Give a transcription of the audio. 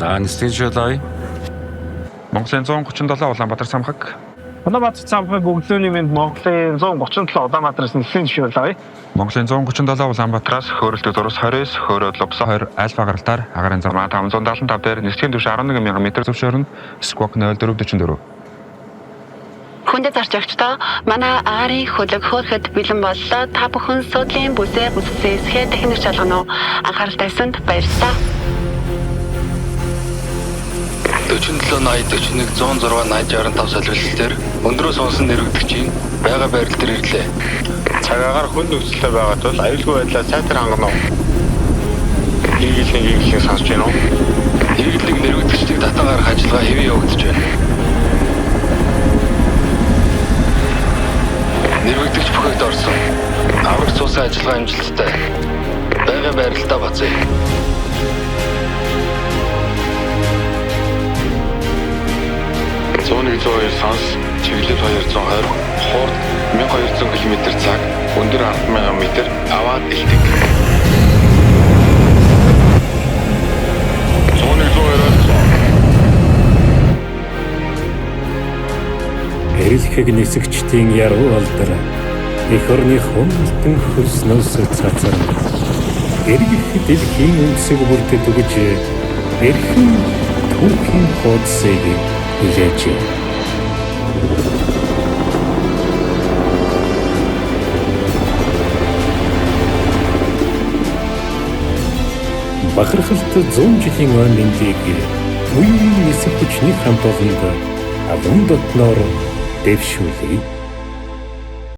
За нислэгийн зөвшөөрөл авъя. Монголын 137 Улаанбаатар самхаг. Улаанбаатар самхаг өглөөний мэнд Монголын 137 Улаанбаатараас нислэгийн зөвшөөрөл авъя. Монголын 137 Улаанбаатараас хөөрөлдөг зурус 29, хөөрөөд лувсан 20 альфа гаралтаар агарын замаа 575 дээр нислэгийн түвшин 11,000 м зөвшөөрнө. Squawk 0444. Хүндэт зорчигчдоо манай агаарын хөлөг хөөрөхөд бэлэн боллоо. Та бүхэн суудлын бүсээ бүссэн эсэхээ дахин ирж чалгана уу? Анхаарал тавьсанд баярлалаа. 47 80 41 106 80 65 солиулал дээр өндрөөс унсан нэрвэгдэгчийн байгаа байрал дээр ирлээ. Цагаагаар хүнд нөхцөлтэй байгаа тул аюулгүй байдлаа сайтар хангана уу? Нийгэл нэг нийгэлийг сонсож байна уу? Иргэдлэг нэрвэгдэгчдийг татан гаргах ажиллагаа хэвэн явагдаж байна. Нэрвэгдэгч бүхэгд орсон. Аврагч цуусан ажиллагаа амжилттай. Байгалийн байралтаа бацъя. 101 102 сонс, чиглэл 220, хурд 1200 км/цаг, өндөр 100000 м, аваад элтэг. 101 102 ойлгосон. Эрэлхэг нисгчдийн яруу алдар эх орны хөндлөн хөлснөөс цацарна. Эргэх дэлхийн өнцөг бүрт түгэж эрхэн түүхийн хуудсыг илээжээ. Бахархалт 100 жилийн ой мэндийг үе үеийн нисэх хүчний хамт олонд алуун дотноор дэвшүүлье.